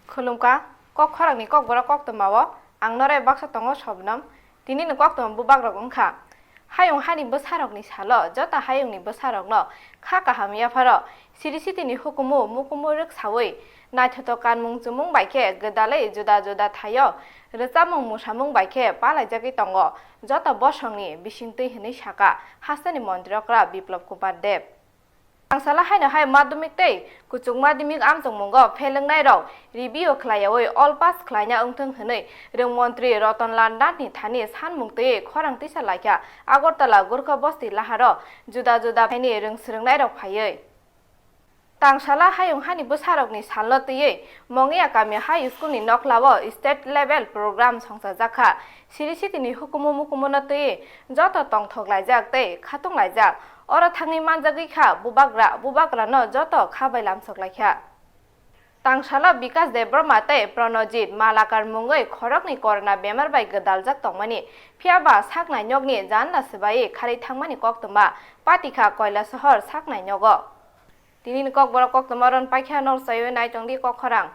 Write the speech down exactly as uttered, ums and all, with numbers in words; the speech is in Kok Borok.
Khulumkha, kok khorang ni kokborok koktwma o ang norai baksa tongo Sobnam. Tini ni koktwma bubagrok wngkha. Hayung hani bwsarokni salo joto hayungni bwsarokno kha kaham yapharo siri sitini hukumu mukumu rwksawi naithotok kanmung chumung bai khe gwdalwi juda juda thaio rwchapmung musamung bai khe palaijagwi tongo joto bosongni bisingtwi hwnwi sakha hasteni montri okra Biplab Kumar Deb. Tangsala haino hai madhyamik tei kuchuk madhyamik amchokmungo phelwngnairok review khlaiyawi all pass khlaina wngthwng hwnwi rwng montri Ratan Lal Nath ni thani sanmung twiwi khorang tisa laikha Agartala Gurkha Basti laharo juda juda phaini rwng swrwngnairok phaiwi. Tangsala hayung hani bwsarokni salno twiwi Mongia kami high school ni noklao state level program songchajakha. Siri sitini hukumu mukumuno twiwi joto tongthok laijak tei khatung laijak. Oro thangwi manjagwi kha bubagra, bubagrano joto kha bai lamsok laikha. Tangsala Bikas Debbarma tei Pranojit Malakar mungwi khoroknwi corona bemar bai gwdaljak tongmani, phiyaba saknainokni janla swbaiwi kharwi thangmani koktwma patikha Kailasahar saknainogo. Tinini kokborok koktwma ron paikha, nor saiwi naitongdi kok khorang.